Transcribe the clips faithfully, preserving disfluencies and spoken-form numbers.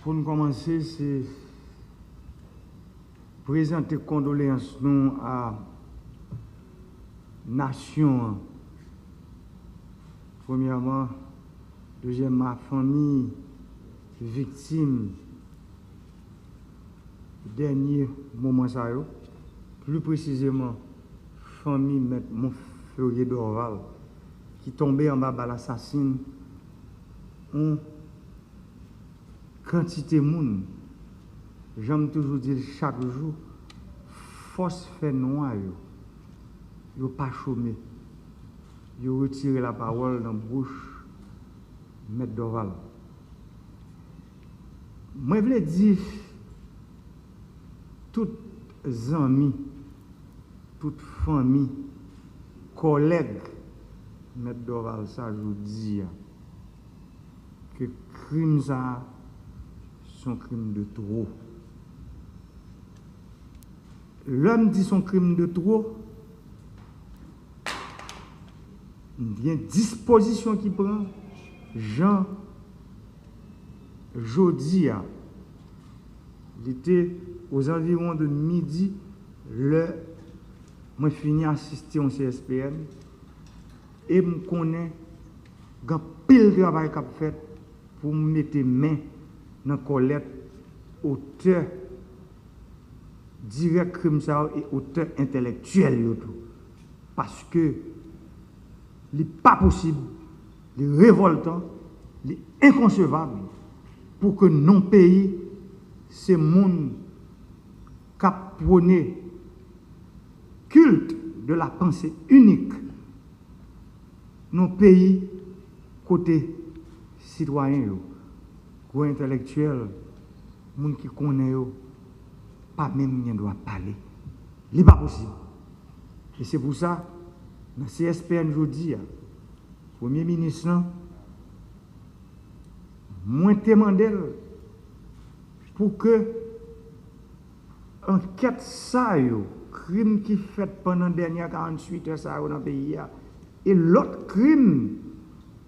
Pou n kòmanse, se prezante kondoleyans nou a nasyon an. Premyèman, dezyèmman, a fanmi viktim dènye moman sa yo, pli presizeman, fanmi Mèt Monferrier Dorval, ki tonbe anba bal asasin yon kantite moun. Jan m toujou di l chak jou, fòs fènwa yo, yo pa chome. Yo retire lapawòl nan bouch Mèt Dorval. Mwen vle di tout zanmi, tout fanmi, kòlèg Mèt Dorval sa jodi a, ke krim sa a se yon krim de twò. Lè m di se yon krim de twò, gen dispozisyon ki pran jan jodi a. Li te ozanviwon de midi lè mwen fini asiste yon C S P N, e m konnen gen anpil travay k ap fèt pou m mete men nan kòlèt otè dirèk krim sa yo e otè entèlektyèl yo tou. Paske li pa posib, li revòltan, li enkonsevab pou ke nan yon peyi se moun k ap pwone culte de la pensée unique, nan yon peyi kote sitwayen yo, gwo entèlektyèl, moun ki konnen yo, pa menm gen dwa pale. Li pa posib. E se pou sa, nan C S P N jodi a, Premye Minis lan, mwen te mande l pou ke ankèt sa yo, krim ki fèt pandan dènye karanntuit è sa yo nan peyi a, e lòt krim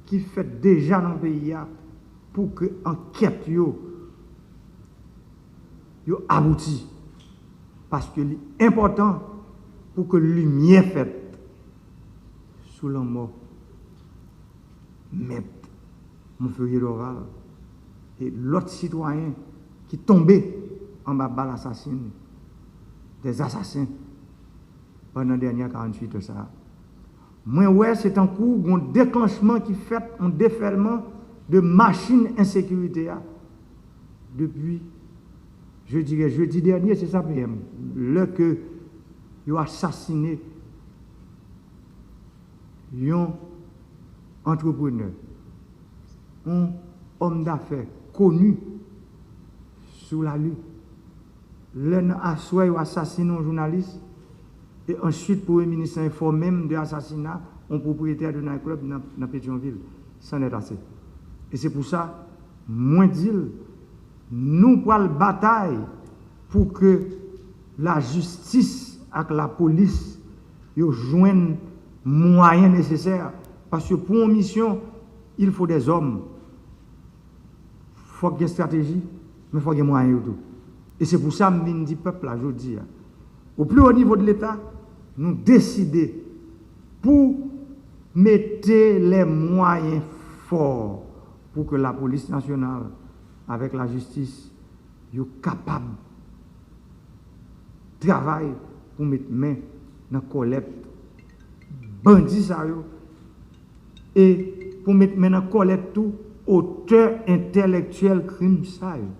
ki fèt deja nan peyi a, pou ke ankèt yo, yo abouti. Paske li enpòtan pou ke limyè fèt sou lanmò Mèt Monferrier Dorval e lòt sitwayen ki tonbe anba bal asasin, des assassins, pandan dènye karanntuit è sa a. Mwen wè se tankou yon deklanchman ki fèt, yon defèlman de machin ensekirite a depi, je dirais, jedi dènye, se sa, P M, lè ke yo asasine yon antreprenè, yon òm dafè koni sou lali. Lè nan aswè yo asasine yon jounalis, e answit Premye Minis lan enfòme m de asasina yon pwopriyetè de night club nan, nan Petyonvil, c'en est assez. E se pou sa, mwen di l, nou pral batay pou ke lajistis ak lapolis yo jwenn mwayen nesesè, paske pou yon misyon, il faut des hommes. Fòk gen estrateji, men fòk gen mwayen yo tou. E se pou sa m vin di pèp la jodi a, au plus haut niveau de l'État, nou deside pou mete les moyens forts pou ke lapolis nasyonal avèk lajistis yo kapab travay pou met men nan kòlèt bandi sa yo e pou met men nan kòlèt tou otè entèlektyèl krim sa yo.